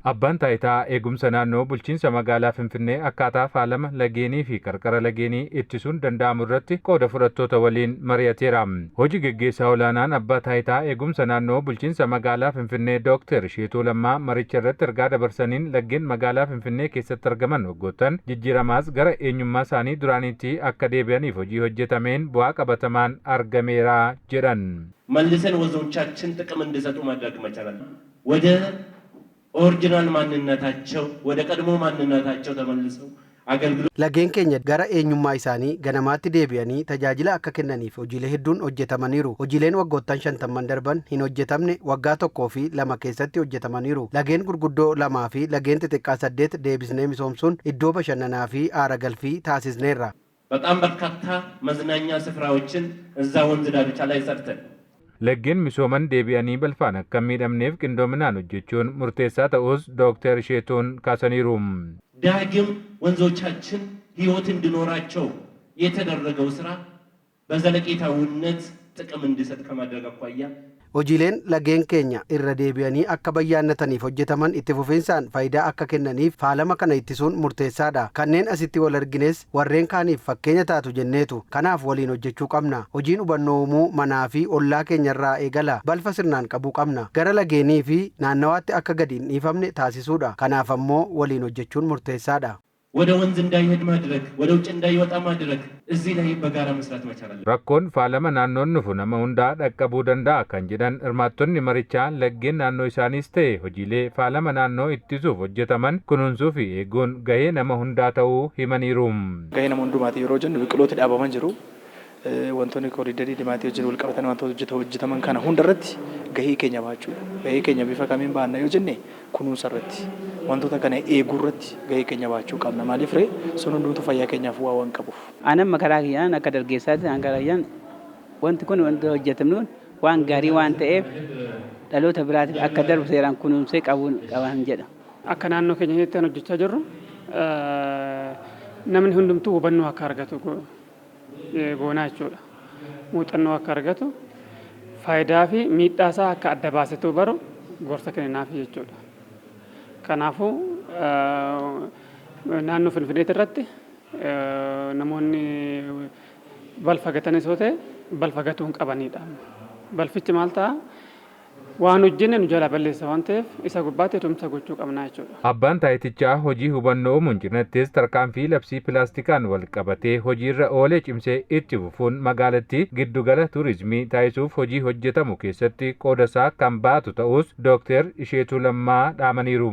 Abbaan Taayitaa Eegumsa Naannoo Bulchiinsa Magaalaa Finfinnee akkaataa faalama lageenii fi qarqara lageenii ittisuun danda'amu irratti qooda fudhattoota waliin mari'ateera. Hojii geggeessaa olaanaan Abbaa Taayitaa Eegumsa Naannoo Bulchiinsa Magaalaa Finfinnee Dooktar Isheetuu Lammaa maricha irratti ergaa dabarsaniin, laggeen magaalaa Finfinnee keessatti argaman waggoottan jijjiiramaas gara eenyummaa isaanii duraaniitti akka deebi'aniif hojii hojjetameen bu'aa qabatamaan argameera jedhan. መልሰን ወንዞቻችን ጥቅም እንዲሰጡ ማድረግ መቻል አለ። ወደ ኦሪጂናል ማንነታቸው ወደ ቀድሞ ማንነታቸው ተመልሰው አገልግሎት Lageen keenya gara eenyummaa isaanii ganamaatti deebi'anii tajaajila akka kennaniif hojiilee hedduun hojjetamaniiru. Hojiileen waggoottan 50n darban hin hojjetamne waggaa tokkoo fi lama keessatti hojjetamaniiru. Lageen gurguddoo lamaa fi lageen xixiqqaa saddeet deebisnee misoomsuun iddoo bashannanaa fi aara galfii taasisneerra. በጣም በርካታ መዝናኛ ስፍራዎችን እዛ ወንዝ ዳርቻ ላይ ሰርተን Laggeen misooman deebi'anii balfaan akka hin miidhamneef qindoominaan hojjechuun murteessaa ta'us Dooktar Isheetuun kaasaniiru. ዳግም ወንዞቻችን ሕይወት እንዲኖራቸው የተደረገው ስራ በዘለቄታዊነት ጥቅም እንዲሰጥ ከማድረግ አኳያ Hojiileen lageen keenya irra deebi'anii akka bayyaannataniif hojjetaman itti fufinsaan faayidaa akka kennaniif faalama kana ittisuun murteessaadha. Kanneen asitti wal argines warreen kaaniif fakkeenya taatu jenneetu. Kanaaf waliin hojjechuu qabna. Hojiin hubannoo uumuu manaa fi ollaa keenyarraa eegala. Balfa sirnaan qabuu qabna. Gara lageenii fi naannawaatti akka gadi hin dhiifamne taasisuudha. Kanaaf ammoo waliin hojjechuun murteessaadha. ወደ ወንዝ እንዳይሄድ ማድረግ፣ ወደ ውጭ እንዳይወጣ ማድረግ፣ እዚህ ላይ በጋራ መስራት መቻል አለብን። Rakkoon faalama naannoon dhufu nama hundaa dhaqqabuu danda'a kan jedhan hirmaattonni marichaa, laggeen naannoo isaaniis ta'e hojiilee faalama naannoo ittisuuf hojjetaman kunuunsuu fi eeguun gahee nama hundaa ta'uu himaniiru. Gahee nama hundumaati yeroo jennu, biqilooti dhaabaman jiru. Wantoonni kooriidarii limaatii wajjin wal qabatan, wantoota hojjetaman kana hundarratti gahee keenya baachuudha. Gahee keenya bifa kamiin baanna yoo jenne, kunuunsa irratti, wantoota kana eeguu irratti gahee keenya baachuu qabna. Maaliif ree, sun hundumtuu fayyaa keenyaaf waa waan qabuuf. Anan karaa kiyyaan akka dargaggeessaatti an karaa kiyyaan wanti kun wanti hojjetamnu waan gaarii waan ta'eef, dhaloota biraatiif akka darbu seeraan kunuunsee qabuun qaban jedha. Akka naannoo keenyatti kan hojjechaa jirru, namni hundumtuu hubannoo akka argatu goonaa jechuudha. Muuxannoo akka argatu, faayidaa fi miidhaa isaa akka adda baasetuu baru gorsa kenninaaf jechuudha. Kanaafuu naannoo Finfinneetti irratti namoonni balfa gatanis yoo ta'e, balfa gatuu hin qabanidha. Balfichi maal ta'a? Waan hojjenne nu jalaa balleessa waan ta'eef, isa gubbaatti tumsa gochuu qabna jechuudha. Abbaan taayitichaa hojii hubannoo uumuun cinattis tarkaanfii labsii pilaastikaan wal qabatee hojiirra oolee cimsee itti fufuun magaalattii giddugala turizimii taasisuuf hojii hojjetamu keessatti qoodasaa kan baatu ta'us Dooktar Isheetuu Lammaa dhaamaniiru.